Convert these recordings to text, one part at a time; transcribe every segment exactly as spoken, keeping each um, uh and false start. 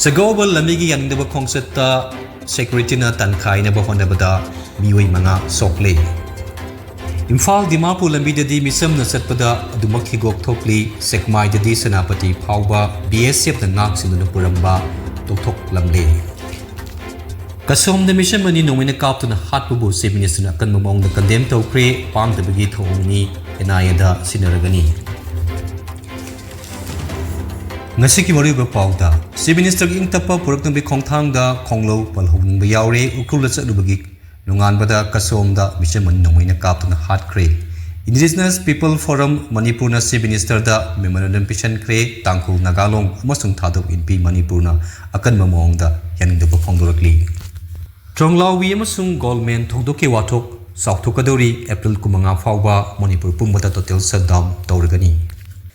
ꯁꯒꯣꯜꯕꯜ ꯂꯝꯕꯤꯒꯤ ꯌꯥꯅꯤꯡꯗꯕ ꯈꯣꯡꯆꯠꯇ ꯁꯦꯀ꯭ꯌꯨꯔꯤꯇꯤꯅ ꯇꯥꯟꯈꯥꯏꯅꯕ ꯍꯣꯠꯅꯕꯗ ꯃꯤꯑꯣꯏ ꯃꯉꯥ ꯁꯣꯛꯂꯦ꯫ ꯏꯝꯐꯥꯜ ꯗꯤꯃꯥꯄꯨꯔ ꯂꯝꯕꯤꯗꯗꯤ ꯃꯤꯆꯝꯅ ꯆꯠꯄꯗ ꯑꯗꯨꯃꯛ ꯍꯤꯒꯣꯛ ꯊꯣꯛꯂꯤ꯫ ꯁꯦꯛꯃꯥꯏꯗꯗꯤ ꯁꯦꯅꯥꯄꯇꯤ ꯐꯥꯎꯕ ꯕꯤ ꯑꯦꯁ ꯑꯦꯐꯅ ꯉꯥꯛ ꯁꯦꯟꯗꯨꯅ ꯄꯨꯔꯝꯕ ꯇꯣꯛꯊꯣꯛꯂꯝꯂꯦ꯫ ꯀꯁꯣꯝꯗ ꯃꯤꯆꯝ ꯑꯅꯤ ꯅꯣꯡꯃꯩꯅ ꯀꯥꯞꯇꯨꯅ ꯍꯥꯠꯄꯕꯨ ꯆꯤꯐ ꯃꯤꯅꯤꯁꯇꯔꯅ ꯑꯀꯟꯕ ꯃꯑꯣꯡꯗ ꯀꯟꯗꯦꯝ ꯇꯧꯈ꯭ꯔꯦ꯫ ꯄꯥꯡꯗꯕꯒꯤ ꯊꯧꯑꯣꯡꯅꯤ, ꯑꯦꯟ ꯑꯥꯏ ꯑꯦꯗ ꯁꯤꯟꯅꯔꯒꯅꯤ꯫ ꯉꯁꯤꯒꯤ ꯃꯔꯨꯑꯣꯏꯕ ꯄꯥꯎꯗ, ꯆꯤꯐ ꯃꯤꯅꯤꯁꯇꯔꯒꯤ ꯏꯪ ꯇꯞꯄ ꯄꯨꯔꯛꯅꯕꯒꯤ ꯈꯣꯡꯊꯥꯡꯗ ꯈꯣꯡꯂꯧ ꯄꯜꯍꯧꯅꯤꯡꯕ ꯌꯥꯎꯔꯦ꯫ ꯎꯈ꯭ꯔꯨꯜꯗ ꯆꯠꯂꯨꯕꯒꯤ ꯅꯣꯡꯉꯥꯟꯕꯗ ꯀꯁꯣꯝꯗ ꯃꯤꯆꯝ ꯑꯅꯤ ꯅꯣꯡꯃꯩꯅ ꯀꯥꯞꯇꯨꯅ ꯍꯥꯠꯈ꯭ꯔꯦ꯫ Indigenous People Forum ꯃꯅꯤꯄꯨꯔꯅ ꯆꯤꯐ ꯃꯤꯅꯤꯁꯇꯔꯗ ꯃꯦꯃꯣꯔꯦꯟꯗꯝ ꯄꯤꯁꯤꯟꯈ꯭ꯔꯦ꯫ ꯇꯥꯡꯈꯨꯜ, ꯅꯥꯒꯥꯂꯣꯡ ꯑꯃꯁꯨꯡ ꯊꯥꯗꯣꯛ ꯏꯟꯄꯤ ꯃꯅꯤꯄꯨꯔꯅ ꯑꯀꯟꯕ ꯃꯑꯣꯡꯗ ꯌꯥꯅꯤꯡꯗꯕ ꯐꯣꯡꯗꯣꯔꯛꯂꯤ꯫ ꯇ꯭ꯔꯣꯡꯂꯥꯎꯕꯤ ꯑꯃꯁꯨꯡ ꯒꯣꯜꯃꯦꯟ ꯊꯧꯗꯣꯛꯀꯤ ꯋꯥꯊꯣꯛ ꯆꯥꯎꯊꯣꯛꯀꯗꯧꯔꯤ꯫ ꯑꯦꯄ꯭ꯔꯤꯜ ꯀꯨꯟꯃꯉꯥ ꯐꯥꯎꯕ ꯃꯅꯤꯄꯨꯔ ꯄꯨꯝꯕꯗ ꯇꯣꯇꯦꯜ ꯁꯠꯗꯥꯎꯟ ꯇꯧꯔꯒꯅꯤ꯫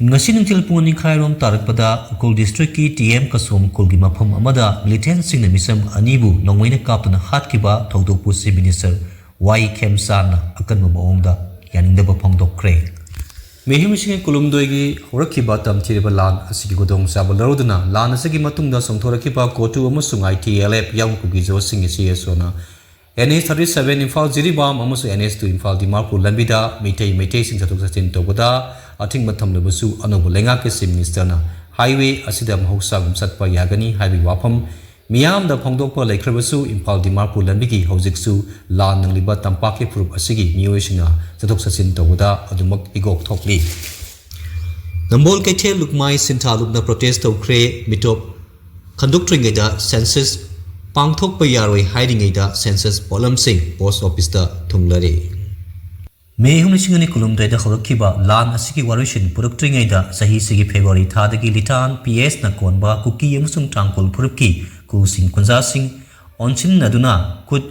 ꯉꯁꯤ ꯅꯨꯡꯊꯤꯜ ꯄꯨꯡ ꯑꯅꯤꯈꯥꯏꯔꯣꯝ ꯇꯥꯔꯛꯄꯗ ꯎꯈ꯭ꯔꯨꯜ ꯗꯤꯁꯇ꯭ꯔꯤꯛꯀꯤ ꯇꯤ ꯑꯦꯝ ꯀꯁꯣꯝ ꯈꯨꯜꯒꯤ ꯃꯐꯝ ꯑꯃꯗ ꯃꯤꯂꯤꯇꯦꯟꯁꯤꯡꯅ ꯃꯤꯆꯝ ꯑꯅꯤꯕꯨ ꯅꯣꯡꯃꯩꯅ ꯀꯥꯞꯇꯨꯅ ꯍꯥꯠꯈꯤꯕ ꯊꯧꯗꯣꯛꯄꯨ ꯆꯤꯐ ꯃꯤꯅꯤꯁꯇꯔ ꯋꯥꯏ ꯈꯦꯝꯆꯥꯟꯅ ꯑꯀꯟꯕ ꯃꯑꯣꯡꯗ ꯌꯥꯅꯤꯡꯗꯕ ꯐꯣꯡꯗꯣꯛꯈ꯭ꯔꯦ꯫ ꯃꯦ ꯍꯨꯝꯅꯤꯁꯤꯡ ꯀꯨꯟꯍꯨꯝꯗꯣꯏꯒꯤ ꯍꯧꯔꯛꯈꯤꯕ ꯇꯝꯊꯤꯔꯕ ꯂꯥꯟ ꯑꯁꯤꯒꯤ ꯈꯨꯗꯣꯡꯆꯥꯕ ꯂꯧꯔꯗꯨꯅ ꯂꯥꯟ ꯑꯁꯤꯒꯤ ꯃꯇꯨꯡꯗ ꯆꯣꯡꯊꯣꯔꯛꯈꯤꯕ ꯀꯣꯇꯨ ꯑꯃꯁꯨꯡ ꯑꯥꯏ ꯇꯤ ꯑꯦꯜ ꯑꯦꯐ ꯌꯥꯎꯅ ꯀꯨꯀꯤ ꯖꯣꯁꯁꯤꯡꯒꯤ ꯁꯤ ꯑꯦꯁ ꯑꯣꯅ N S thirty seven Imphal Jiribam ꯑꯃꯁꯨꯡ N S two Imphal Dimapur ꯂꯝꯕꯤꯗ ꯃꯤꯇꯩ ꯃꯩꯇꯩꯁꯤꯡ ꯆꯠꯊꯣꯛ ꯆꯠꯁꯤꯟ ꯇꯧꯕꯗ ꯑꯊꯤꯡꯕ ꯊꯝꯂꯕꯁꯨ ꯑꯅꯧꯕ ꯂꯩꯉꯥꯛꯀꯤ ꯆꯤꯐ ꯃꯤꯅꯤꯁꯇꯔꯅ ꯍꯥꯏꯋꯦ ꯑꯁꯤꯗ ꯃꯍꯧꯁꯥꯒꯨꯝ ꯆꯠꯄ ꯌꯥꯒꯅꯤ ꯍꯥꯏꯕꯒꯤ ꯋꯥꯐꯝ ꯃꯤꯌꯥꯝꯗ ꯐꯣꯡꯗꯣꯛꯄ ꯂꯩꯈ꯭ꯔꯕꯁꯨ ꯏꯝꯐꯥꯜ ꯗꯤꯃꯥꯄꯨꯔ ꯂꯝꯕꯤꯒꯤ ꯍꯧꯖꯤꯛꯁꯨ ꯂꯥꯟ ꯅꯪꯂꯤꯕ ꯇꯝꯄꯥꯛꯀꯤ ꯐꯨꯔꯨꯞ ꯑꯁꯤꯒꯤ ꯃꯤꯑꯣꯏꯁꯤꯡꯅ ꯆꯠꯊꯣꯛ ꯆꯠꯁꯤꯟ ꯇꯧꯕꯗ ꯑꯗꯨꯃꯛ ꯍꯤꯒꯣꯛ ꯊꯣꯛꯂꯤ꯫ ꯅꯝꯕꯣꯜ ꯀꯩꯊꯦꯜ ꯂꯨꯞꯃꯥꯏ ꯁꯤꯟꯊꯥ ꯂꯨꯞꯅ ꯄ꯭ꯔꯣꯇꯦꯁ ꯇꯧꯈ꯭ꯔꯦ꯫ ꯃꯤꯇꯣꯞ ꯈꯟꯗꯣꯛꯇ꯭ꯔꯤꯉꯩꯗ ꯁꯦꯟꯁꯁ ꯄꯥꯡꯊꯣꯛꯄ ꯌꯥꯔꯣꯏ ꯍꯥꯏꯔꯤꯉꯩꯗ ꯁꯦꯟꯁꯁ ꯄꯣꯠꯂꯝꯁꯤꯡ ꯄꯣꯁ ꯑꯣꯐꯤꯁꯇ ꯊꯨꯡꯂꯔꯦ꯫ ꯃꯦ ꯏꯪ ꯂꯤꯁꯤꯡ ꯑꯅꯤ ꯀꯨꯟꯍꯨꯝꯗꯣꯏꯗ ꯍꯧꯔꯛꯈꯤꯕ ꯂꯥꯟ ꯑꯁꯤꯒꯤ ꯋꯥꯔꯣꯏꯁꯤꯟ ꯄꯨꯔꯛꯇ꯭ꯔꯤꯉꯩꯗ ꯆꯍꯤꯁꯤꯒꯤ ꯐꯦꯕ꯭ꯔꯨꯋꯥꯔꯤ ꯊꯥꯗꯒꯤ ꯂꯤꯇꯥꯟ ꯄꯤ ꯑꯦꯁꯅ ꯀꯣꯟꯕ ꯀꯨꯀꯤ ꯑꯃꯁꯨꯡ ꯇꯥꯡꯈꯨꯜ ꯐꯨꯔꯨꯞꯀꯤ ꯈꯨꯜꯁꯤꯡ ꯈꯨꯟꯖꯥꯁꯤꯡ ꯑꯣꯟꯁꯤꯟꯅꯗꯨꯅ ꯈꯨꯠ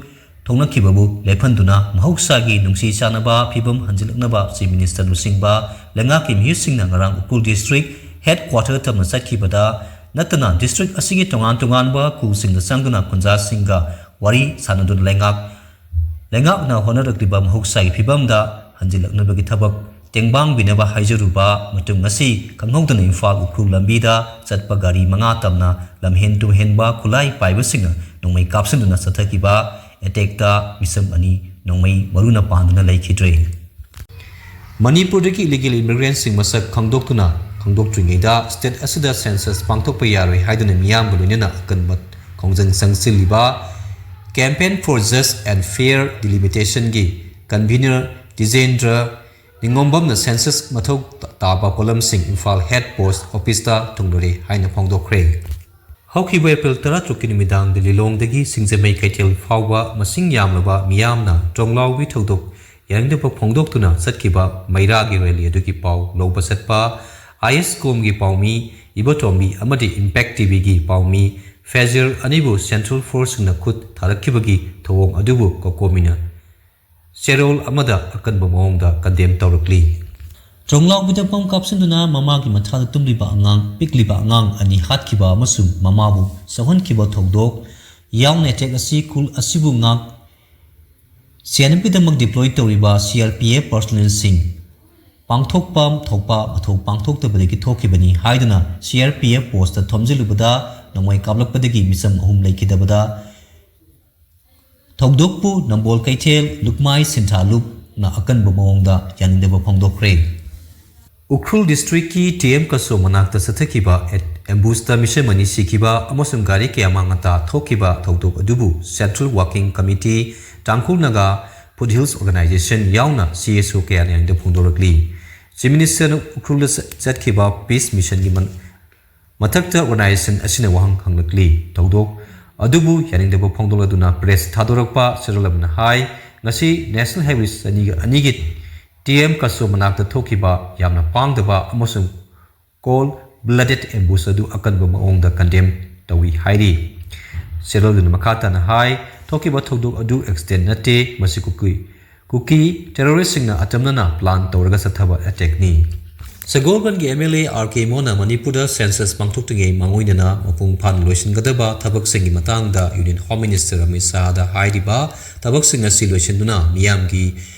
ꯊꯣꯛꯅꯈꯤꯕꯕꯨ ꯂꯦꯞꯍꯟꯗꯨꯅ ꯃꯍꯧꯁꯥꯒꯤ ꯅꯨꯡꯁꯤ ꯆꯥꯟꯅꯕ ꯐꯤꯕꯝ ꯍꯟꯖꯤꯜꯂꯛꯅꯕ ꯆꯤꯐ ꯃꯤꯅꯤꯁꯇꯔ ꯂꯨꯆꯤꯡꯕ ꯂꯩꯉꯥꯛꯀꯤ ꯃꯤꯍꯨꯠꯁꯤꯡꯅ ꯉꯔꯥꯡ ꯎꯈ꯭ꯔꯨꯜ ꯗꯤꯁꯇ꯭ꯔꯤꯛ ꯍꯦꯗ ꯀ꯭ꯋꯥꯇꯔ ꯇꯝꯅ ꯆꯠꯈꯤꯕꯗ ꯅꯠꯇꯅ ꯗꯤꯁꯇ꯭ꯔꯤꯛ ꯑꯁꯤꯒꯤ ꯇꯣꯉꯥꯟ ꯇꯣꯉꯥꯟꯕ ꯈꯨꯜꯁꯤꯡꯗ ꯆꯪꯗꯨꯅ ꯈꯨꯟꯖꯥꯁꯤꯡꯒ ꯋꯥꯔꯤ ꯁꯥꯟꯅꯗꯨꯅ ꯂꯩꯉꯥꯛ ꯂꯩꯉꯥꯛꯅ ꯍꯣꯠꯅꯔꯛꯂꯤꯕ ꯃꯍꯧꯁꯥꯒꯤ ꯐꯤꯕꯝꯗ ꯍꯟꯖꯤꯜꯂꯛꯅꯕꯒꯤ ꯊꯕꯛ ꯇꯦꯡꯕꯥꯡꯕꯤꯅꯕ ꯍꯥꯏꯖꯔꯨꯕ ꯃꯇꯨꯡ, ꯉꯁꯤ ꯈꯪꯍꯧꯗꯅ ꯏꯝꯐꯥꯜ ꯎꯈ꯭ꯔꯨꯜ ꯂꯝꯕꯤꯗ ꯆꯠꯄ ꯒꯥꯔꯤ ꯃꯉꯥ ꯇꯝꯅ ꯂꯝꯍꯦꯟ ꯇꯨꯝꯍꯦꯟꯕ ꯈꯨꯠꯂꯥꯏ ꯄꯥꯏꯕꯁꯤꯡꯅ ꯅꯣꯡꯃꯩ ꯀꯥꯞꯁꯤꯟꯗꯨꯅ ꯆꯠꯊꯈꯤꯕ ꯑꯦꯇꯦꯛꯇ ꯃꯤꯁꯝ ꯑꯅꯤ ꯅꯣꯡꯃꯩ ꯃꯔꯨꯅ ꯄꯥꯟꯗꯨꯅ ꯂꯩꯈꯤꯗ꯭ꯔꯦ꯫ ꯃꯅꯤꯄꯨꯔꯗꯒꯤ ꯏꯂꯤꯒꯦꯜ ꯏꯃꯤꯒ꯭ꯔꯦꯟꯁꯤꯡ ꯃꯁꯛ ꯈꯪꯗꯣꯛꯇꯨꯅ ꯈꯪꯗꯣꯛꯇ꯭ꯔꯤꯉꯩꯗ ꯁ꯭ꯇꯦꯠ ꯑꯁꯤꯗ ꯁꯦꯟꯁꯁ ꯄꯥꯡꯊꯣꯛꯄ ꯌꯥꯔꯣꯏ ꯍꯥꯏꯗꯨꯅ ꯃꯤꯌꯥꯝꯒ ꯂꯣꯏꯅꯅ ꯑꯀꯟꯕ ꯈꯣꯡꯖꯪ ꯆꯪꯁꯤꯜꯂꯤꯕ Campaign for Just and Fair Delimitationꯒꯤ ꯀꯟꯚꯤꯅꯔ ꯇꯤꯖꯦꯟꯗ꯭ꯔ ꯅꯤꯉꯣꯝꯕꯝꯅ ꯁꯦꯟꯁꯁ ꯃꯊꯧ ꯇꯥꯕ ꯄꯣꯠꯂꯝꯁꯤꯡ ꯏꯝꯐꯥꯜ ꯍꯦꯗ ꯄꯣꯁꯠ ꯑꯣꯐꯤꯁꯇ ꯊꯨꯡꯂꯔꯦ ꯍꯥꯏꯅ ꯐꯣꯡꯗꯣꯛꯈ꯭ꯔꯦ꯫ ꯍꯧꯈꯤꯕ ꯑꯦꯄ꯭ꯔꯤꯜ ꯇꯔꯥꯇꯔꯨꯛꯀꯤ ꯅꯨꯃꯤꯗꯥꯡꯗ ꯂꯤꯂꯣꯡꯗꯒꯤ ꯁꯤꯡꯖꯃꯩ ꯀꯩꯊꯦꯜ ꯐꯥꯎꯕ ꯃꯁꯤꯡ ꯌꯥꯝꯂꯕ ꯃꯤꯌꯥꯝꯅ ꯇ꯭ꯔꯣꯡꯂꯥꯎꯒꯤ ꯊꯧꯗꯣꯛ ꯌꯥꯅꯤꯡꯗꯕ ꯐꯣꯡꯗꯣꯛꯇꯨꯅ ꯆꯠꯈꯤꯕ ꯃꯩꯔꯥꯒꯤ ꯔꯦꯂꯤ ꯑꯗꯨꯒꯤ ꯄꯥꯎ ꯂꯧꯕ ꯆꯠꯄ ꯑꯥꯏ ꯑꯦꯁ ꯀꯣꯝꯒꯤ ꯄꯥꯎꯃꯤ ꯏꯕꯣꯇꯣꯝꯕꯤ ꯑꯃꯗꯤ ꯏꯝꯄꯦꯛ ꯇꯤꯚꯤꯒꯤ ꯄꯥꯎꯃꯤ ꯐꯦꯖꯔ ꯑꯅꯤꯕꯨ ꯁꯦꯟꯇ꯭ꯔꯦꯜ ꯐꯣꯔꯁꯁꯤꯡꯅ ꯈꯨꯠ ꯊꯥꯔꯛꯈꯤꯕꯒꯤ ꯊꯧꯑꯣꯡ ꯑꯗꯨꯕꯨ ꯀꯣꯀꯣꯃꯤꯅ ꯆꯦꯔꯣꯜ ꯑꯃꯗ ꯑꯀꯟꯕ ꯃꯑꯣꯡꯗ ꯀꯟꯗꯦꯝ ꯇꯧꯔꯛꯂꯤ꯫ ꯇ꯭ꯔꯣꯡꯂꯥꯎꯕꯤꯗ ꯕꯝ ꯀꯥꯞꯁꯤꯟꯗꯨꯅ ꯃꯃꯥꯒꯤ ꯃꯊꯥꯗ ꯇꯨꯝꯂꯤꯕ ꯑꯉꯥꯡ, ꯄꯤꯛꯂꯤꯕ ꯑꯉꯥꯡ ꯑꯅꯤ ꯍꯥꯠꯈꯤꯕ ꯑꯃꯁꯨꯡ ꯃꯃꯥꯕꯨ ꯁꯣꯛꯍꯟꯈꯤꯕ ꯊꯧꯗꯣꯛ ꯌꯥꯎꯅ ꯑꯦꯇꯦꯛ ꯑꯁꯤ ꯈꯨꯜ ꯑꯁꯤꯕꯨ ꯉꯥꯛ ꯁꯦꯟꯅꯕꯒꯤꯗꯃꯛ ꯗꯤꯄ꯭ꯂꯣꯏ ꯇꯧꯔꯤꯕ ꯁꯤ ꯑꯥꯔ ꯄꯤ ꯑꯦꯐ ꯄꯔꯁꯣꯅꯦꯜꯁꯤꯡ ꯄꯥꯡꯊꯣꯛꯄ ꯊꯣꯛꯄ ꯃꯊꯧ ꯄꯥꯡꯊꯣꯛꯇꯕꯗꯒꯤ ꯊꯣꯛꯈꯤꯕꯅꯤ ꯍꯥꯏꯗꯨꯅ C R P F post ꯊꯣꯝꯖꯤꯜꯂꯨꯕꯗ ꯅꯣꯡꯃꯩ ꯀꯥꯞꯂꯛꯄꯗꯒꯤ ꯃꯤꯆꯝ ꯑꯍꯨꯝ ꯂꯩꯈꯤꯗꯕꯗ ꯊꯧꯗꯣꯛꯄꯨ ꯅꯝꯕꯣꯜ ꯀꯩꯊꯦꯜ ꯂꯨꯞꯃꯥꯏ ꯁꯤꯟꯊꯥ ꯂꯨꯞꯅ ꯑꯀꯟꯕ ꯃꯑꯣꯡꯗ ꯌꯥꯅꯤꯡꯗꯕ ꯐꯣꯡꯗꯣꯛꯈ꯭ꯔꯦ꯫ ꯎꯈ꯭ꯔꯨꯜ ꯗꯤꯁꯇ꯭ꯔꯤꯛꯀꯤ ꯇꯤ ꯑꯦꯝ ꯀꯁꯣ ꯃꯅꯥꯛꯇ ꯆꯠꯊꯈꯤꯕ ꯑꯦ-, ꯑꯦꯝꯕꯨꯁꯇ ꯃꯤꯁꯝ ꯑꯅꯤ ꯁꯤꯈꯤꯕ ꯑꯃꯁꯨꯡ ꯒꯥꯔꯤ ꯀꯌꯥ ꯃꯥꯡ ꯇꯥ ꯊꯣꯛꯈꯤꯕ ꯊꯧꯗꯣꯛ ꯑꯗꯨꯕꯨ ꯁꯦꯟꯇ꯭ꯔꯦꯜ ꯋꯥꯔꯀꯤꯡ ꯀꯃꯤꯇꯤ, ꯇꯥꯡꯈꯨꯜ ꯅꯥꯒꯥ ꯐꯨꯠ ꯍꯤꯜꯁ ꯑꯣꯔꯒꯅꯥꯏꯖꯦꯁꯟ ꯌꯥꯎꯅ ꯁꯤ ꯑꯦꯁ ꯑꯣ ꯀꯌꯥꯅ ꯌꯥꯅꯤꯡꯗꯕ ꯐꯣꯡꯗꯣꯔꯛꯂꯤ꯫ ꯆꯤꯐ ꯃꯤꯅꯤꯁꯇꯔꯅ ꯎꯈ꯭ꯔꯨꯜꯗ ꯆ-, ꯆꯠꯈꯤꯕ ꯄꯤꯁ ꯃꯤꯁꯟꯒꯤ ꯃꯟ-, ꯃꯊꯛꯇ ꯑꯣꯔꯒꯅꯥꯏꯖꯦꯁꯟ ꯑꯁꯤꯅ ꯋꯥꯍꯪ ꯍꯪꯂꯛꯂꯤ꯫ ꯊꯧꯗꯣꯛ ꯑꯗꯨꯕꯨ ꯌꯥꯅꯤꯡꯗꯕ ꯐꯣꯡꯗꯣꯛꯂꯗꯨꯅ ꯄ꯭ꯔꯦꯁ ꯊꯥꯗꯣꯔꯛꯄ ꯆꯦꯔꯣꯜ ꯑꯃꯅ ꯍꯥꯏ, ꯉꯁꯤ ꯅꯦꯁꯅꯦꯜ ꯍꯥꯏꯋꯦ ꯑꯅꯤꯒ ꯑꯅꯤꯒꯤ ꯇꯤ ꯑꯦꯝ ꯀꯁꯣ ꯃꯅꯥꯛꯇ ꯊꯣꯛꯈꯤꯕ ꯌꯥꯝꯅ ꯄꯥꯡꯗꯕ ꯑꯃꯁꯨꯡ ꯀꯣꯜ ꯕ꯭ꯂꯗꯦꯗ ꯑꯦꯝꯕꯨꯁ ꯑꯗꯨ ꯑꯀꯟꯕ ꯃꯑꯣꯡꯗ ꯀꯟꯗꯦꯝ ꯇꯧꯏ ꯍꯥꯏꯔꯤ꯫ ꯆꯦꯔꯣꯜꯗꯨꯅ ꯃꯈꯥ ꯇꯥꯅ ꯍꯥꯏ, ꯊꯣꯛꯈꯤꯕ ꯊꯧꯗꯣꯛ ꯑꯗꯨ ꯑꯦꯛꯁꯤꯗꯦꯟ ꯅꯠꯇꯦ, ꯃꯁꯤ ꯀꯨꯀꯤ, ꯀꯨꯀꯤ ꯇꯦꯔꯣꯔꯤꯁꯁꯤꯡꯅ ꯑꯇꯝꯅꯅ ꯄ꯭ꯂꯥꯟ ꯇꯧꯔꯒ ꯆꯠꯊꯕ ꯑꯦꯇꯦꯛꯅꯤ꯫ ꯁꯒꯣꯜꯕꯟꯒꯤ ꯑꯦꯝ ꯑꯦꯜ ꯑꯦ ꯑꯥꯔ ꯀꯦ ꯏꯃꯣꯅ ꯃꯅꯤꯄꯨꯔꯗ ꯁꯦꯟꯁꯁ ꯄꯥꯡꯊꯣꯛꯇ꯭ꯔꯤꯉꯩ ꯃꯥꯡꯑꯣꯏꯅꯅ ꯃꯄꯨꯡ ꯐꯥꯅ ꯂꯣꯏꯁꯤꯟꯒꯗꯕ ꯊꯕꯛꯁꯤꯡꯒꯤ ꯃꯇꯥꯡꯗ ꯌꯨꯅꯤꯌꯟ ꯍꯣꯝ ꯃꯤꯅꯤꯁꯇꯔ ꯑꯃꯤꯠ ꯁꯥꯍꯗ ꯍꯥꯏꯔꯤꯕ ꯊꯕꯛꯁꯤꯡ ꯑꯁꯤ ꯂꯣꯏꯁꯤꯟꯗꯨꯅ ꯃꯤꯌꯥꯝꯒꯤ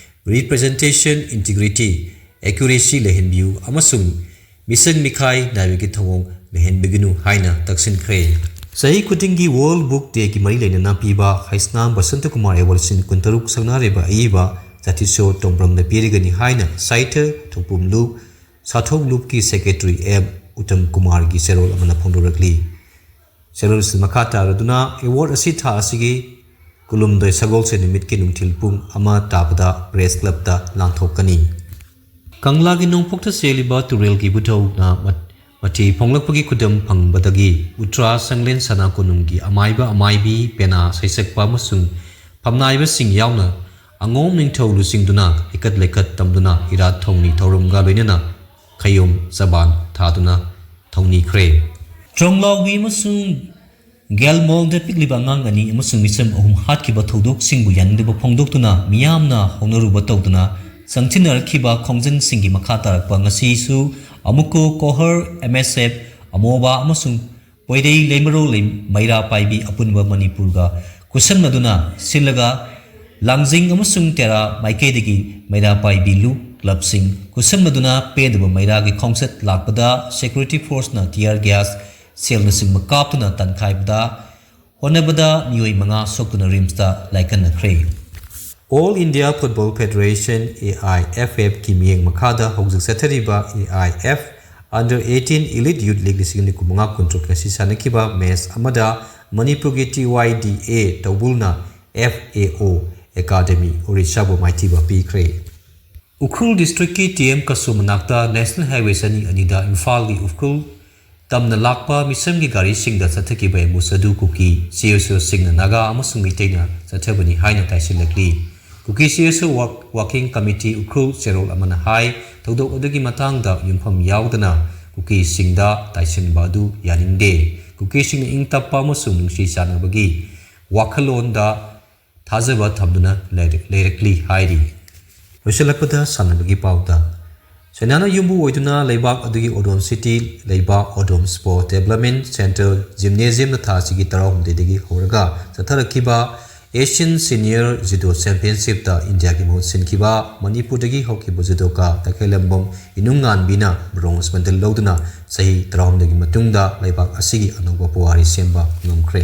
ꯔꯤꯄ꯭ꯔꯖꯦꯟꯇꯦꯁꯟ ꯏꯟꯇꯤꯒ꯭ꯔꯤꯇꯤ, ꯑꯦꯀ꯭ꯌꯨꯔꯦꯁꯤ ꯂꯩꯍꯟꯕꯤꯌꯨ ꯑꯃꯁꯨꯡ ꯃꯤꯁꯪ ꯃꯤꯈꯥꯏ ꯅꯥꯏꯕꯒꯤ ꯊꯧꯑꯣꯡ ꯂꯩꯍꯟꯕꯤꯒꯅꯨ ꯍꯥꯏꯅ ꯇꯛꯁꯤꯟꯈ꯭ꯔꯦ꯫ ꯆꯍꯤ ꯈꯨꯗꯤꯡꯒꯤ ꯋꯥꯔꯜꯗ ꯕꯨꯛ ꯗꯦꯒꯤ ꯃꯔꯤ ꯂꯩꯅꯅ ꯄꯤꯕ ꯍꯩꯁꯅꯥꯝ ꯕꯁꯟꯇ ꯀꯨꯃꯥꯔ ꯑꯦꯋꯥꯔꯗ ꯂꯤꯁꯤꯡ ꯀꯨꯟꯇꯔꯨꯛ ꯁꯛꯅꯥꯏꯔꯕ ꯑꯏꯕ ꯖꯥꯇꯤꯁꯣ ꯇꯣꯡꯕ꯭ꯔꯝꯗ ꯄꯤꯔꯒꯅꯤ ꯍꯥꯏꯅ ꯁꯥꯍꯤꯇ꯭ꯌ ꯊꯧꯄꯨꯝꯂꯨꯞ ꯁꯥꯊꯧꯂꯨꯞꯀꯤ ꯁꯦꯀ꯭ꯔꯦꯇꯔꯤ ꯑꯦꯝ ꯎꯠꯇꯝ ꯀꯨꯃꯥꯔꯒꯤ ꯆꯦꯔꯣꯜ ꯑꯃꯅ ꯐꯣꯡꯗꯣꯔꯛꯂꯤ꯫ ꯆꯦꯔꯣꯜ ꯑꯁꯤ ꯃꯈꯥ ꯇꯥꯔꯗꯨꯅ ꯑꯦꯋꯥꯔꯗ ꯑꯁꯤ ꯊꯥ ꯑꯁꯤꯒꯤ ꯀꯨꯟꯍꯨꯝꯗꯣꯏ ꯁꯒꯣꯜꯁꯦꯟ ꯅꯨꯃꯤꯠꯀꯤ ꯅꯨꯡꯊꯤꯜ ꯄꯨꯡ ꯑꯃ ꯇꯥꯕꯗ ꯄ꯭ꯔꯦꯁ ꯀ꯭ꯂꯕꯇ ꯂꯥꯟꯊꯣꯛꯀꯅꯤ꯫ ꯀꯪꯂꯥꯒꯤ ꯅꯣꯡꯄꯣꯛꯇ ꯆꯦꯜꯂꯤꯕ ꯇꯨꯔꯦꯜꯒꯤ ꯏꯕꯨꯙꯧꯅ ꯃ-, ꯃꯊꯤ ꯐꯣꯡꯂꯛꯄꯒꯤ ꯈꯨꯗꯝ ꯐꯪꯕꯗꯒꯤ ꯎꯇ꯭ꯔꯥ ꯁꯪꯂꯦꯟ ꯁꯅꯥ ꯀꯣꯅꯨꯡꯒꯤ ꯑꯃꯥꯏꯕ ꯑꯃꯥꯏꯕꯤ ꯄꯦꯅꯥ ꯁꯩꯁꯛꯄ ꯑꯃꯁꯨꯡ ꯐꯝꯅꯥꯏꯕꯁꯤꯡ ꯌꯥꯎꯅ ꯑꯉꯣꯝ ꯅꯤꯡꯊꯧ ꯂꯨꯆꯤꯡꯗꯨꯅ ꯏꯀꯠ ꯂꯩꯀꯠ ꯇꯝꯗꯨꯅ ꯏꯔꯥꯠ ꯊꯧꯅꯤ ꯊꯧꯔꯝꯒ ꯂꯣꯏꯅꯅ ꯈꯌꯣꯝ ꯆꯕꯥꯟ ꯊꯥꯗꯨꯅ ꯊꯧꯅꯤꯈ꯭ꯔꯦ꯫ ꯇ꯭ꯔꯣꯡꯂꯥꯎꯕꯤ ꯑꯃꯁꯨꯡ ꯒꯦꯜꯃꯣꯜꯗ ꯄꯤꯛꯂꯤꯕ ꯑꯉꯥꯡ ꯑꯅꯤ ꯑꯃꯁꯨꯡ ꯃꯤꯆꯝ ꯑꯍꯨꯝ ꯍꯥꯠꯈꯤꯕ ꯊꯧꯗꯣꯛꯁꯤꯡꯕꯨ ꯌꯥꯅꯤꯡꯗꯕ ꯐꯣꯡꯗꯣꯛꯇꯨꯅ ꯃꯤꯌꯥꯝꯅ ꯍꯧꯅꯔꯨꯕ ꯇꯧꯗꯨꯅ ꯆꯪꯁꯤꯟꯅꯔꯛꯈꯤꯕ ꯈꯣꯡꯖꯪꯁꯤꯡꯒꯤ ꯃꯈꯥ ꯇꯥꯔꯛꯄ ꯉꯁꯤꯁꯨ ꯑꯃꯨꯛꯀꯣ ꯀꯣꯍꯔ, ꯑꯦꯝ ꯑꯦꯁ ꯑꯦꯐ, ꯑꯃꯣꯕꯥ ꯑꯃꯁꯨꯡ ꯄꯣꯏꯔꯩ ꯂꯩꯃꯔꯣ ꯂꯩ-, ꯃꯩꯔꯥ ꯄꯥꯏꯕꯤ ꯑꯄꯨꯟꯕ ꯃꯅꯤꯄꯨꯔꯒ ꯈꯨꯠꯁꯝꯅꯗꯨꯅ ꯁꯤꯜꯂꯒ ꯂꯥꯡꯖꯤꯡ ꯑꯃꯁꯨꯡ ꯇꯦꯔꯥ ꯃꯥꯏꯀꯩꯗꯒꯤ ꯃꯩꯔꯥ ꯄꯥꯏꯕꯤ ꯂꯨꯞ ꯀ꯭ꯂꯕꯁꯤꯡ ꯈꯨꯠꯁꯝꯅꯗꯨꯅ ꯄꯦꯟꯗꯕ ꯃꯩꯔꯥꯒꯤ ꯈꯣꯡꯆꯠ ꯂꯥꯛꯄꯗ ꯁꯦꯀ꯭ꯌꯨꯔꯤꯇꯤ ꯐꯣꯔꯁꯅ ꯇꯤꯌꯥꯔ ꯒ꯭ꯌꯥꯁ, ꯁꯦꯜꯅꯆꯤꯡꯕ ꯀꯥꯞꯇꯨꯅ ꯇꯥꯟꯈꯥꯏꯕꯗ ꯍꯣꯠꯅꯕꯗ ꯃꯤꯑꯣꯏ ꯃꯉꯥ ꯁꯣꯛꯇꯨꯅ ꯔꯤꯝꯁꯇ ꯂꯥꯏꯀꯠꯅꯈ꯭ꯔꯦ꯫ All India football federation, A I F ꯑꯦꯐꯀꯤ ꯃꯤꯠꯌꯦꯡ ꯃꯈꯥꯗ ꯍꯧꯖꯤꯛ ꯆꯠꯊꯔꯤꯕ A I F under eighteen elite youth league ꯂꯤꯁꯤꯡ ꯑꯅꯤ ꯀꯨꯟꯃꯉꯥ ꯀꯨꯟꯇꯔꯨꯛ ꯉꯁꯤ ꯁꯥꯟꯅꯈꯤꯕ ꯃꯦꯆ ꯑꯃꯗ ꯃꯅꯤꯄꯨꯔꯒꯤ T Y D A ꯇꯧꯕꯨꯜꯅ F A ꯑꯣ ꯑꯦꯀꯥꯗꯃꯤ ꯑꯣꯔꯤꯁꯥꯕꯨ ꯃꯥꯏꯊꯤꯕ ꯄꯤꯈ꯭ꯔꯦ꯫ ꯎꯈ꯭ꯔꯨꯜ ꯗꯤꯁꯇ꯭ꯔꯤꯛꯀꯤ ꯇꯤ ꯑꯦꯝ ꯀꯁꯣ ꯃꯅꯥꯛꯇ ꯅꯦꯁꯅꯦꯜ ꯍꯥꯏꯋꯦ ꯆꯅꯤ ꯑꯅꯤꯗ ꯏꯝꯐꯥꯜꯒꯤ ꯎꯈ꯭ꯔꯨꯜ ꯇꯝꯅ ꯂꯥꯛꯄ ꯃꯤꯆꯝꯒꯤ ꯒꯥꯔꯤꯁꯤꯡꯗ ꯆꯠꯊꯈꯤꯕ ꯑꯦꯝꯕꯨꯁ ꯑꯗꯨ ꯀꯨꯀꯤ ꯁꯤ ꯑꯦꯁ ꯑꯣꯁꯤꯡꯅ ꯅꯥꯒꯥ ꯑꯃꯁꯨꯡ ꯃꯤꯇꯩꯅ ꯆꯠꯊꯕꯅꯤ ꯍꯥꯏꯅ ꯇꯥꯏꯁꯤꯜꯂꯛꯂꯤ꯫ ꯀꯨꯀꯤ ꯁꯤ ꯑꯦꯁ ꯑꯣ ꯋꯥꯛ-, ꯋꯥꯀꯤꯡ ꯀꯃꯤꯇꯤ ꯎꯈ꯭ꯔꯨꯜ ꯆꯦꯔꯣꯜ ꯑꯃꯅ ꯍꯥꯏ, ꯊꯧꯗꯣꯛ ꯑꯗꯨꯒꯤ ꯃꯇꯥꯡꯗ ꯌꯨꯝꯐꯝ ꯌꯥꯎꯗꯅ ꯀꯨꯀꯤꯁꯤꯡꯗ ꯇꯥꯏꯁꯤꯟꯕ ꯑꯗꯨ ꯌꯥꯅꯤꯡꯗꯦ꯫ ꯀꯨꯀꯤꯁꯤꯡꯅ ꯏꯪ ꯇꯞꯄ ꯑꯃꯁꯨꯡ ꯅꯨꯡꯁꯤ ꯆꯥꯟꯅꯕꯒꯤ ꯋꯥꯈꯜꯂꯣꯟꯗ ꯊꯥꯖꯕ ꯊꯝꯗꯨꯅ ꯂꯩꯔ-, ꯂꯩꯔꯛꯂꯤ ꯍꯥꯏꯔꯤ꯫ ꯂꯣꯏꯁꯤꯜꯂꯛꯄꯗ ꯁꯥꯟꯅꯕꯒꯤ ꯄꯥꯎꯗ, ꯆꯥꯏꯅꯥꯅ ꯌꯨꯝꯕꯨ ꯑꯣꯏꯗꯨꯅ ꯂꯩꯕꯥꯛ ꯑꯗꯨꯒꯤ ꯑꯣꯗꯣꯝ ꯁꯤꯇꯤ ꯂꯩꯕꯥꯛ ꯑꯣꯗꯣꯝ ꯁ꯭ꯄꯣꯔꯠ ꯗꯦꯕꯂꯞꯃꯦꯟ ꯁꯦꯟꯇꯔ ꯖꯤꯝꯅꯦꯖꯤꯌꯝꯅ ꯊꯥ ꯑꯁꯤꯒꯤ ꯇꯔꯥꯍꯨꯝꯗꯣꯏꯗꯒꯤ ꯍꯧꯔꯒ ꯆꯠꯊꯔꯛꯈꯤꯕ Asian Senior Judo Championshipꯇ ꯏꯟꯗꯤꯌꯥꯒꯤ ꯃꯍꯨꯠ ꯁꯤꯟꯈꯤꯕ ꯃꯅꯤꯄꯨꯔꯗꯒꯤ ꯍꯧꯈꯤꯕ judoka ꯇꯈꯦꯜꯂꯝꯕꯝ ꯏꯅꯨꯡꯉꯥꯟꯕꯤꯅ bronze medal ꯂꯧꯗꯨꯅ ꯆꯍꯤ ꯇꯔꯥꯍꯨꯝꯗꯣꯏꯒꯤ ꯃꯇꯨꯡꯗ ꯂꯩꯕꯥꯛ ꯑꯁꯤꯒꯤ ꯑꯅꯧꯕ ꯄꯨꯋꯥꯔꯤ ꯁꯦꯝꯕ ꯉꯝꯈ꯭ꯔꯦ꯫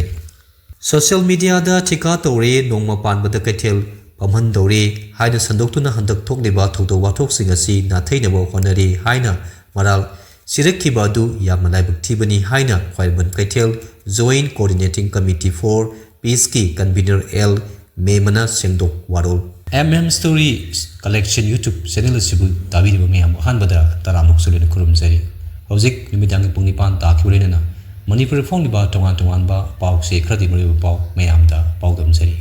Social mediaꯗ ꯊꯤꯀꯥ ꯇꯧꯔꯦ, ꯅꯣꯡꯃ ꯄꯥꯟꯕꯗ ꯀꯩꯊꯦꯜ ꯐꯝꯍꯟꯗꯧꯔꯦ ꯍꯥꯏꯅ ꯁꯟꯗꯣꯛꯇꯨꯅ ꯍꯟꯗꯛ ꯊꯣꯛꯂꯤꯕ ꯊꯧꯗꯣꯛ ꯋꯥꯊꯣꯛꯁꯤꯡ ꯑꯁꯤ ꯅꯥꯊꯩꯅꯕ ꯍꯣꯠꯅꯔꯤ ꯍꯥꯏꯅ ꯃꯔꯥꯜ ꯁꯤꯔꯛꯈꯤꯕ ꯑꯗꯨ ꯌꯥꯝꯅ ꯂꯥꯏꯕꯛ ꯊꯤꯕꯅꯤ ꯍꯥꯏꯅ ꯈ꯭ꯋꯥꯏꯔꯝꯕꯟ ꯀꯩꯊꯦꯜ Joint Coordinating Committee for Peaceꯀꯤ convener ꯑꯦꯜ ꯃꯦꯃꯅ ꯁꯦꯡꯗꯣꯛ ꯋꯥꯔꯣꯜ꯫ M M Story Collection YouTube channel ꯑꯁꯤꯕꯨ ꯇꯥꯕꯤꯔꯤꯕ ꯃꯌꯥꯝꯕꯨ ꯑꯍꯥꯟꯕꯗ ꯇꯔꯥꯃꯨꯛ ꯁꯨꯂꯦꯅ ꯈꯨꯔꯨꯝꯖꯔꯤ꯫ ꯍꯧꯖꯤꯛ ꯅꯨꯃꯤꯗꯥꯡꯒꯤ ꯄꯨꯡ ꯅꯤꯄꯥꯟ ꯇꯥꯈꯤꯕ ꯂꯣꯏꯅꯅ ꯃꯅꯤꯄꯨꯔꯗ ꯐꯣꯡꯂꯤꯕ ꯇꯣꯉꯥꯟ ꯇꯣꯉꯥꯟꯕ ꯄꯥꯎꯁꯦ ꯈꯔꯗꯤ ꯃꯔꯨꯑꯣꯏꯕ ꯄꯥꯎ ꯃꯌꯥꯝꯗ ꯄꯥꯎꯗꯝꯖꯔꯤ꯫